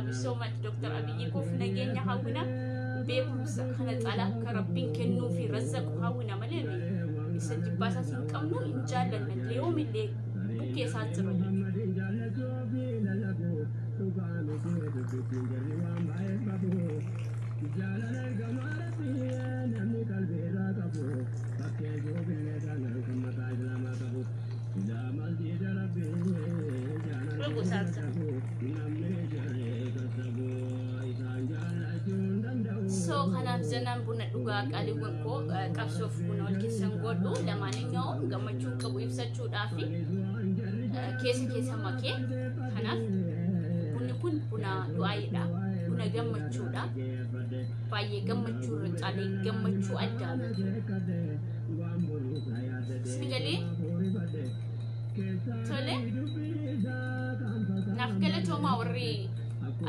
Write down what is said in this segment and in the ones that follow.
You so much, Dr. Abiyyi koof nageenya hawwina, beekumsa kana caalaa akka Rabbiin kennuu fi razzaqu hawwina malee nuyi isa jibbaa isaas hin qabnu, hin jaallanna illee, yoomillee bukkee isaa jira jechuudha. Lugu isaa jira. So kanaaf zanaan buna dhugaa, qaaliiwwan koo, qabsoof buna wal keessan godhu. Lamaaninyoo gammachuu qabu ibsachuudhaaf keessa keessa makee. Kanaaf bunni kun buna du'aayiidha, buna gammachuudha, baay'ee gammachuu irra caalee gammachuu addaa isin galee. Tole, naaf galatoomaa. Warri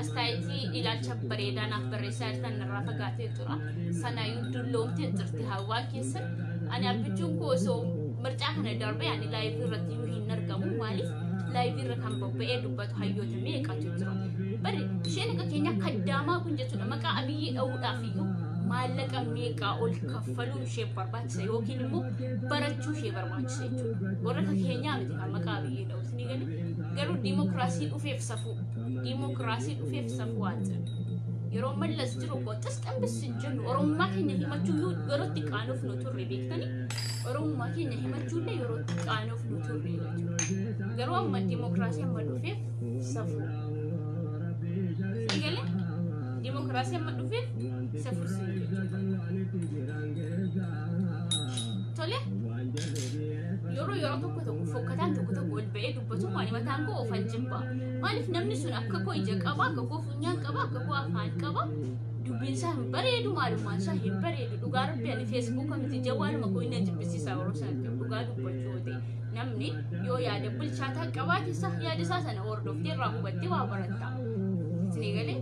astaayitii ilaalcha bareedaa naaf barreessaa jirtan, irraa fagaatee jira. Sanaayyuu dulloomtee jirti hawaa keessan. Ani abbichuun koo osoo mircaa kana darbee ani live irratti iyyuu hin argamu. Maaliif? Live irra kan bobba'ee dubbatu hayyoota meeqatu jira. Bari isheen akka keenya kaddaamaa kun jechuudha, maqaa Abiyyii dha'uudhaaf iyyuu maallaqa meeqaa ol kaffaluu ishee barbaachisa yookiin immoo barachuu ishee barbaachisa jechuudha. Warra akka keenyaa miti kan maqaa Abiyyii dha'u, isin galee. Garuu diimokiraasii dhufeef safuu. Diimokiraasii dhufeef safuu waan jedhu. Yeroo Mallas jiru qoxis xambis hin jennu, Oromummaa keenya himachuu yeroo itti qaanuuf nu turre beektanii, Oromummaa keenya himachuullee yeroo itti qaanuuf nu turre jechuudha. Garuu amma diimokiraasii amma dhufeef safuu. Galee, diimokiraasii amma dhufeef safuu sin jechuudha. Tole, yeroo yeroo tokko tokko fokkataan tokko tokko ol ba'ee dubbatu maali, mataan koo ofan jibba. Maaliif? Namni sun akka koo ija qaba, akka koo funyaan qaba, akka koo afaan qaba. Dubbiin isaa hin bareedu, maalummaan isaa hin bareedu. Dhugaa Rabbi, ani Facebooka miti, jawwaaluma koo inni jibbisiisa yeroo sanatti, dhugaa dubbachuu yoo ta'e. Namni yoo yaada bilchaataa qabaate isa yaada isaa sana hordoftee irraa hubattee waa baratta. Isinii galee?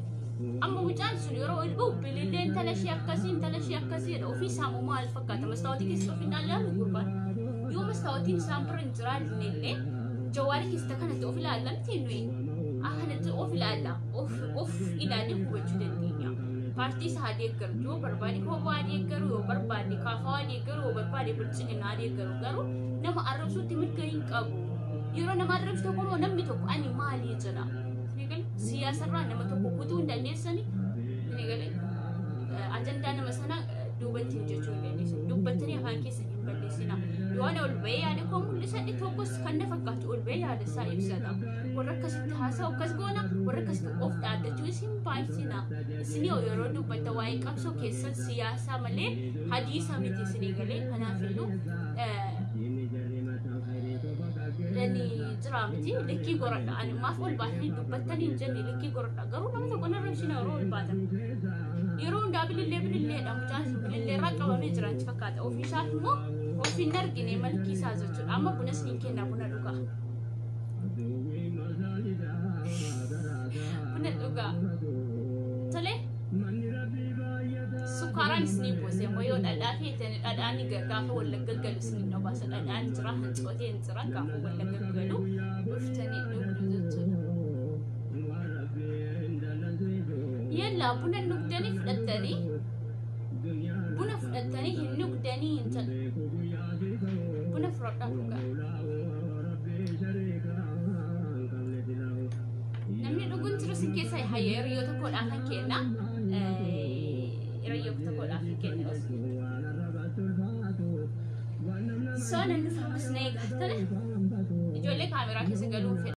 Amma mucaan sun yeroo ol ba'u bilillee intala ishee akkasii, intala ishee akkasii jedha. Ofii isaa immoo maal fakkaata? Mastaawotii keessa of hin ilaalu gurbaan. Yoo mastaawotiin isaan bira hin jiraanne illee jawaala keessa kanatti of ilaalla miti nuyi. Akkanatti of ilaalla. Of ilaallee hubachuu dandeenya. Paartii isaa haa deeggaru, yoo barbaade kophaa haa deeggaru, yoo barbaade kaafaa haa deeggaru, yoo barbaade bilchiginaa haa deeggaru, garuu nama arrabsuutti mirga hin qabu. Yeroo nama arrabsu tokko immoo namni tokko ani maalii jedha. Siyaasarraa nama tokko kutuu hin dandeessani. Ajandaa nama sana duubatti hojjechuu hin dandeessan. Dubbattanii afaan keessan hin balleessina. Yoo ani ol ba'ee yaada koo mul'isadhe, tokkos kan na fakkaatu ol ba'ee yaada isaa ibsata. Warra akkasitti haasa'u akkas goona, warra akkasitti of dhaaddachuu isin baay'isina. Isin yeroo dubbatta waa'ee qabsoo keessan siyaasaa malee hadiisa miti, isinii galee? Kanaafiyyuu ani jira miti, likkii goradha. Ani maaf ol baatanii dubbattanii hin jenne, likkii goradha. Garuu nama tokko narra ibsina yeroo ol baatan. Yeroo hundaa bilillee bililleedha, mucaan sun bilillee irraa qabamee jira achi fakkaata. Ofiisaaf immoo of hin argine malkii isaa jechuudha. Amma buna isiniin kenna, buna dhugaa. Buna dhugaa. Tole. Sukkaaraan isinii buuse immoo, yoo dhadhaa feetan dhadhaan gaafa wallagga galu isinii dhobaasa. Dhadhaan jira, hancooteen jira, gaafa wallagga galu dhuftanii dhugdu jechuudha. Yallaa, buna dhugdanii fudhattanii, buna fudhattanii hin dhugdanii hin jedhu. Buna fudhadhaa dhugaa. Namni dhuguun jiru sin keessa hayya, hiriyyoo tokkodhaaf kan kenna. Hiriyyoo tokkodhaaf kan kenna. So nan dhufa, ammas na eegaa. Tole, ijoollee kaameraa keessa galuun fedha.